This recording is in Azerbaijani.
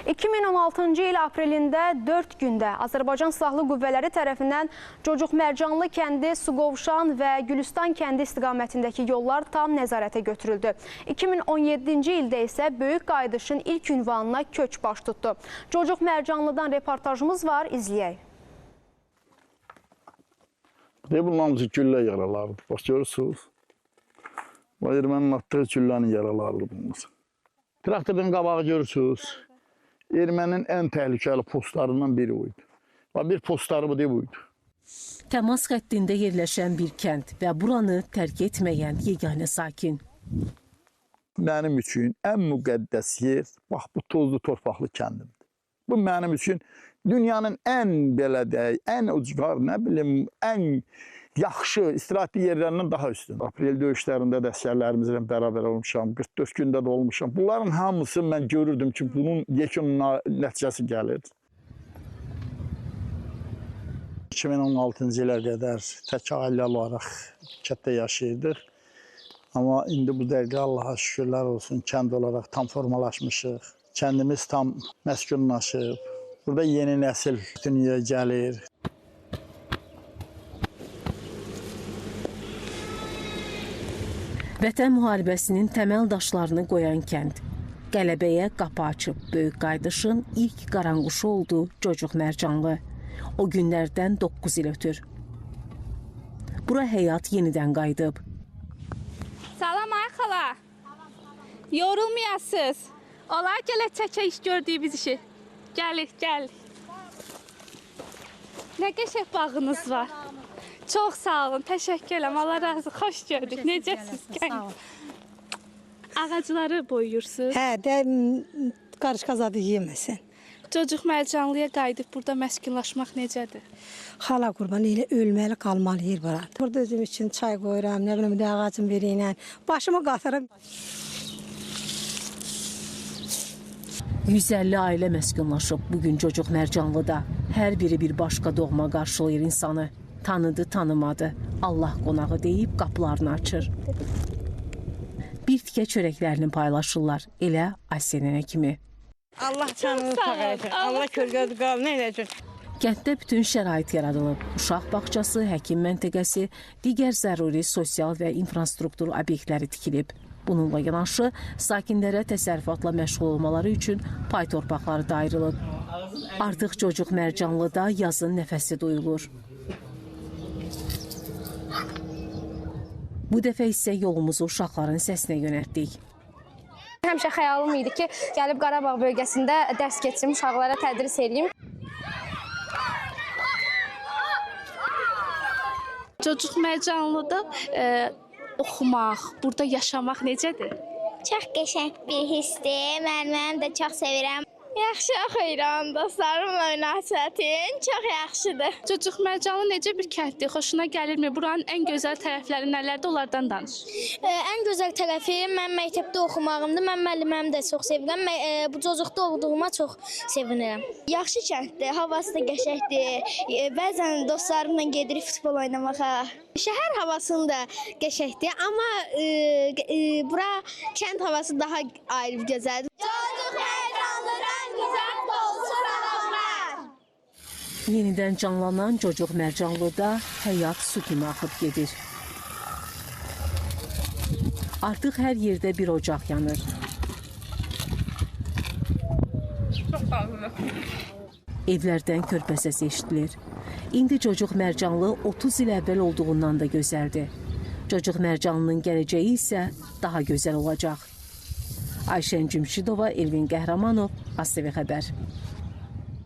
2016-cı il aprelində 4 gündə Azərbaycan Silahlı Qüvvələri tərəfindən Cocuq Mərcanlı kəndi, Suqovuşan və Gülüstan kəndi istiqamətindəki yollar tam nəzarətə götürüldü. 2017-ci ildə isə Böyük Qayıdışın ilk ünvanına köç baş tutdu. Cocuq Mərcanlıdan reportajımız var, izləyək. Bunun hamısı güllə yaralarıdır. Bax, görürsünüz. Bu erməninin atdığı güllənin yaralarıdır bunlar. Traktorun qabağı görürsünüz. Erməninin ən təhlükəli postlarından biri buydu. Bir postları bu deyil buydu. Təmas xəttində yerləşən bir kənd və buranı tərk etməyən yeganə sakin. Mənim üçün ən müqəddəs yer, bax bu tozlu torpaqlı kəndimdir. Bu mənim üçün dünyanın ən belə deyək, ən ucqar, nə bilim, ən yaxşı istirahətli yerlərindən daha üstün. Aprel döyüşlərində də əsgərlərimizlə bərabər olmuşam, 44 gündə də olmuşam. Bunların hamısı mən görürdüm ki, bunun yekun nəticəsi gəlir. 2016-cı ilə qədər tək ailə olaraq kənddə yaşayırdıq. Amma indi bu dəqiqə Allaha şükürlər olsun, kənd olaraq tam formalaşmışıq. Kəndimiz tam məskunlaşıb. Burada yeni nəsil dünyaya gəlir. Vətən müharibəsinin təməl daşlarını qoyan kənd. Qələbəyə qapı açıb Böyük Qayıdışın ilk qaranquşu oldu Cocuq Mərcanlı. O günlərdən 9 il ötür. Bura həyat yenidən qayıdıb. Salam ay xala. Yorulmayasınız. Olar gələk çəkək iş gördüyümüz işi. Gəlik, gəl. Nə qəşəng bağınız var. Çox sağ olun, təşəkkür edirəm. Allah razı olsun. Xoş gördük. Necəsiz? Sağ olun. Ağacları boyuyursunuz? Hə, də qarışqa zadı yeməsin. Cocuq Mərcanlıya qayıdıb burada məskunlaşmaq necədir? Xala qurban, elə ölməli qalmalı yer buradır. Burada özüm üçün çay qoyuram, nə bilim, də ağacın biri ilə. Başımı qatıram. 150 ailə məskunlaşıb bugün Cocuq Mərcanlıda. Hər biri bir başqa doğma qarşılayır insanı. Tanıdı, tanımadı. Allah qonağı deyib qapılarını açır. Bir tikə çörəklərini paylaşırlar. Elə Asiyə nənə kimi. Allah canını sağ eləsin. Allah kölgəsi qalın eləsin. Kənddə bütün şərait yaradılıb. Uşaq bağçası, həkim məntəqəsi, digər zəruri sosial və infrastruktur obyektləri tikilib. Bununla yanaşı, sakinlərə təsərrüfatla məşğul olmaları üçün pay torpaqları da ayrılıb. Artıq Cocuq Mərcanlıda yazın nəfəsi duyulur. Bu dəfə isə yolumuzu uşaqların səsinə yönəltdik. Həmişə xəyalım idi ki, gəlib Qarabağ bölgəsində dərs keçirim, uşaqlara tədris eləyim. Cocuq Mərcanlıda oxumaq, burada yaşamaq necədir? Çox qəşəng bir hissdir. Müəlliməm də çox sevirəm. Yaxşı oxuyuram, dostlarımla münasibətim çox yaxşıdır. Cocuq Mərcanlı necə bir kənddir? Xoşuna gəlirmi? Buranın ən gözəl tərəfləri nələrdir? Onlardan danış. Ən gözəl tərəfi mən məktəbdə oxumağımdır. Mən müəlliməmi də çox sevirəm. Bu Cocuqda olduğuma çox sevinirəm. Yaxşı kənddir, havası da qəşəngdir. Bəzən dostlarımla gedirik futbol oynamağa. Şəhər havasında qəşəngdir, amma bura kənd havası daha ayrı bir gözəldir. Cocuq Mərcanlıdan güzel dolusu salamlar. Yenidən canlanan Cocuq Mərcanlıda həyat su kimi axıb gedir. Artıq hər yerdə bir ocaq yanır. Evlərdən körpə səsi eşidilir. İndi Cocuq Mərcanlı 30 il əvvəl olduğundan da gözəldir. Cocuq Mərcanlının gələcəyi isə daha gözəl olacaq. Ayşən Cümşidova, Elvin Qəhrəmanov, ASTV Xəbər.